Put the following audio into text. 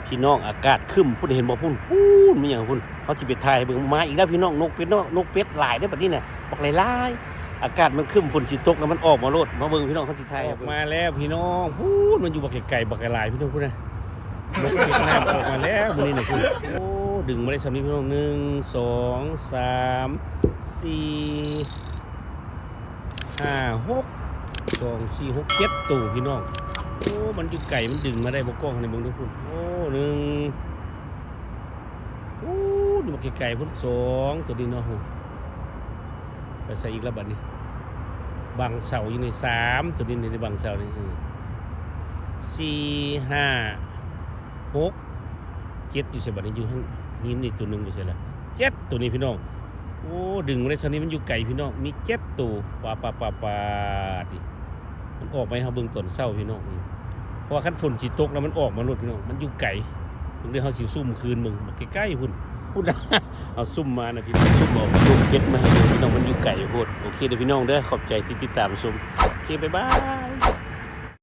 ພີ່ນ້ອງ ອາກາດຄຶ້ມພຸ້ນ ເຫັນບໍ່ພຸ້ນ ພຸ້ນ ມີຫຍັງພຸ້ນ ເຮົາຊິໄປຖ່າຍໃຫ້ເບິ່ງ. ມາອີກແລ້ວພີ່ນ້ອງ ນົກເປັດເນາະ ນົກເປັດຫຼາຍເດ້ບັດນີ້ນະ ບັກຫຼາຍໆ. ອາກາດມັນຄຶ້ມ ຝົນຊິຕົກແລ້ວມັນອອກມາໂລດ. ມາເບິ່ງພີ່ນ້ອງ ເຮົາຊິຖ່າຍໃຫ້ເບິ່ງ. ອອກມາແລ້ວພີ່ນ້ອງ ພຸ້ນ ມັນຢູ່ບັກໄກໆ ບັກຫຼາຍໆ ພີ່ນ້ອງພຸ້ນນະ. ນົກເປັດນ້ຳອອກມາແລ້ວມື້ນີ້ນະພຸ້ນ. ໂອ້ ດຶງມາໄດ້ສ່ຳນີ້ພີ່ນ້ອງ ໜຶ່ງ ສອງ ສາມ ສີ່ ຫ້າ ຫົກ ສອງ ສີ່ ຫົກ ເຈັດໂຕພີ່ນ້ອງ. ໂອ້ ມັນຢູ່ໄກ ມັນດຶງມາໄດ້ບໍ່ ກ້ອງໃຫ້ເບິ່ງເດີ້ພຸ້ນ. ໂອ້ ໜຶ່ງ ໂອ້ ນີ້ມາໄກໆພຸ້ນ ສອງ ໂຕນີ້ເນາະ. ໄປໃສອີກລະບັດນີ້ ບັງເສົາຢູ່ນີ້ ສາມ ໂຕນີ້ ນີ້ບັງເສົານີ້ ເອີ ສີ່ ຫ້າ ຫົກ ເຈັດ ຢູ່ໃສບັດນີ້ ຢູ່ທາງຫີນນີ້ໂຕໜຶ່ງ ຢູ່ໃສລະ ເຈັດ ໂຕນີ້ພີ່ນ້ອງ. ໂອ້ ດຶງມາໄດ້ຊ່ຳນີ້ ມັນຢູ່ໄກພີ່ນ້ອງ ມີເຈັດໂຕ. ປາດໆໆໆ ນີ້ ມັນອອກມາໃຫ້ເຮົາເບິ່ງຕອນເຊົ້າພີ່ນ້ອງ ເພາະວ່າຄັນຝົນຊິຕົກແລ້ວມັນອອກມາໂລດພີ່ນ້ອງ ມັນຢູ່ໄກ. ເບິ່ງເດີ ເຮົາຊິຊູມຄືນເບິ່ງ ບັກໃກ້ໆພຸ້ນ ພຸ້ນ ເຮົາຊູມມານະພີ່ນ້ອງ ຊູມເອົາ ຊູມເກັບມາໃຫ້ເບິ່ງພີ່ນ້ອງ ມັນຢູ່ໄກໂພດ. ໂອເຄເດີພີ່ນ້ອງເດີ ຂອບໃຈທີ່ຕິດຕາມຊົມ ໂອເຄ ບາຍບາຍ.